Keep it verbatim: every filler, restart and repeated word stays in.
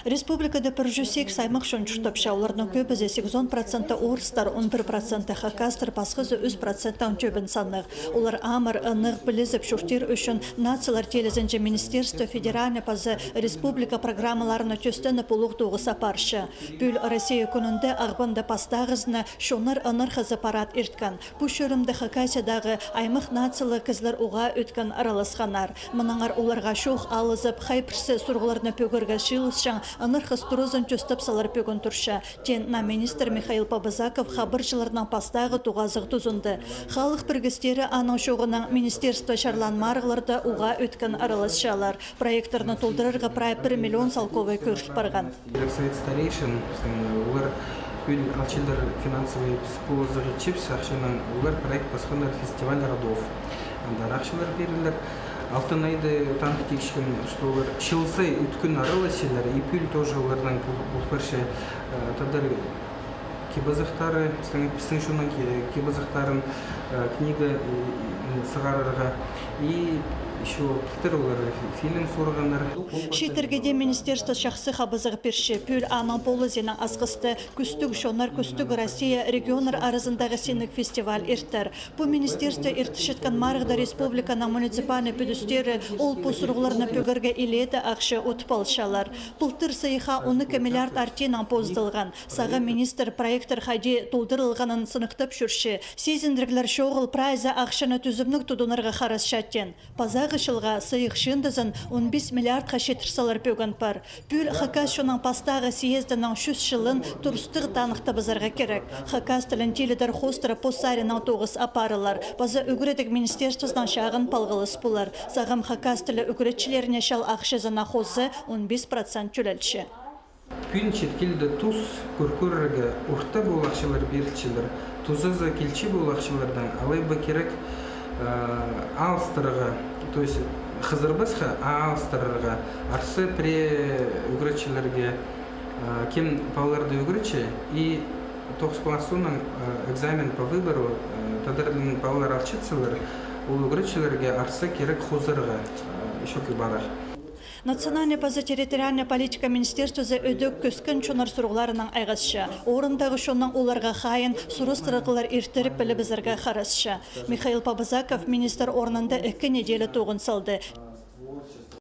Республикада пір чӱс сигіс аймах чон чуртапча, оларның кӧбізі, сигізон проценті, орыстар, он пір проценті хакастар, пасхазы ӱс проценттің тӧбін саннығ. Олар амыр, ынағ пілізіп чуртир ӱчӱн Нациялар теелізінҷе министерство федеральнай паза республика программаларына тӧстеніп улуғ тоғыс апарча. Пӱӱл Россия кӱнінде Ағбанда пастағызына чоннар ынархазы парад ирткен. Пу чӧрімде Хакасиядағы аймах нациялығ кізілер уғаа ӧткін араласханнар. Мынаңар оларға чоох алызып, хай пірсі сурығларны пӧгерге чыылысчаң, ынархас туразын тӧстеп салар пӧгін турча, теен на министр Михаил Побызаков хабарҷыларнаң пастағы тоғазығ тузында. Халых пірігістері, аның чооғынаң министерство чарлаан марығларда уғаа ӧткін араласчалар. Проекттарны толдырарға прай пір миллион салковай кӧріл парған. Совет старейшин, пістің, олар пӱӱл алчалар финансовый полозығ итчебіс, ахчанаң олар проект пасханнар «Фестиваль родов». Андар ахчалар пирілер. Алтынайды таныхтирчатхан, что олар чыл сай ӧткін араласчалар, и пӱӱл тоже оларның пол-, пол парча, э, тадар кип-азахтары, пістің, пістің чонның ки-, кип-азахтарын, э, книга, э, э, сығарарға. И ещё пілдір олар фи-, фильм сурғаннар. Чииттергеде министерство чахсы хабазығ пирче. Пӱӱл аның полызиинаң асхыста кӱстіг чоннар кӱстіг Россия регионнар аразындағы синніг фестиваль иртер. Пу министерство иртірчеткен марығда республиканың муниципальнай пӱдістері ол пу сурығларны пӧгерге илееде ахча утып алчалар. Пылтыр сыйыхха он ікі миллиард артинаң позыдылған. Сағам министр проекттер хайди толдырылғанын сыныхтап чӧрче. Сизіндіріглер чоғыл, прайзы ахчаны тӱзімніг тудынарға харасча, теен. Пазағы чылға сыйых чыындызын он пис миллиардха читір салар пӧгін пар. Пӱӱл хакас чонның пастағы съездінің чӱс чылын турыстығ таныхтабызарға кирек. Хакас тілін тилідер хоостыра пос саринаң тоғыс апарылар. Паза ӱгредіг министерствозынаң чағын палғалыс полар. Сағам хакас тілі ӱгретчілеріне чал ахчазына хоза он пис процент тӧлелче. Пӱӱн читкелде тус кӧр-, кӧрерге орта полахчылар пирілчелер, тузазы килче полахчылардаң алай ба кирек, э, алыстырарға, то есть хызырбасха, а алыстырарға, арса пірее ӱгретчілерге, э, кем палаларды ӱгретче, и тоғыс класс соонаң, э, экзамен по выбору, э, тадар тілін палалар алчатсалар, ол ӱгретчілерге арса кирек хозарға, э, ещё кӧп арах. Национальнай паза территориальнай политика министерствозы ӧдек кӧскен чоннар сурығларынаң айғасча. Орындағы чонның оларға хайиин сурастырығлар иртіріп пілібізерге харасча. Михаил Побызаков министр орнында ікі неделя тоғын салды.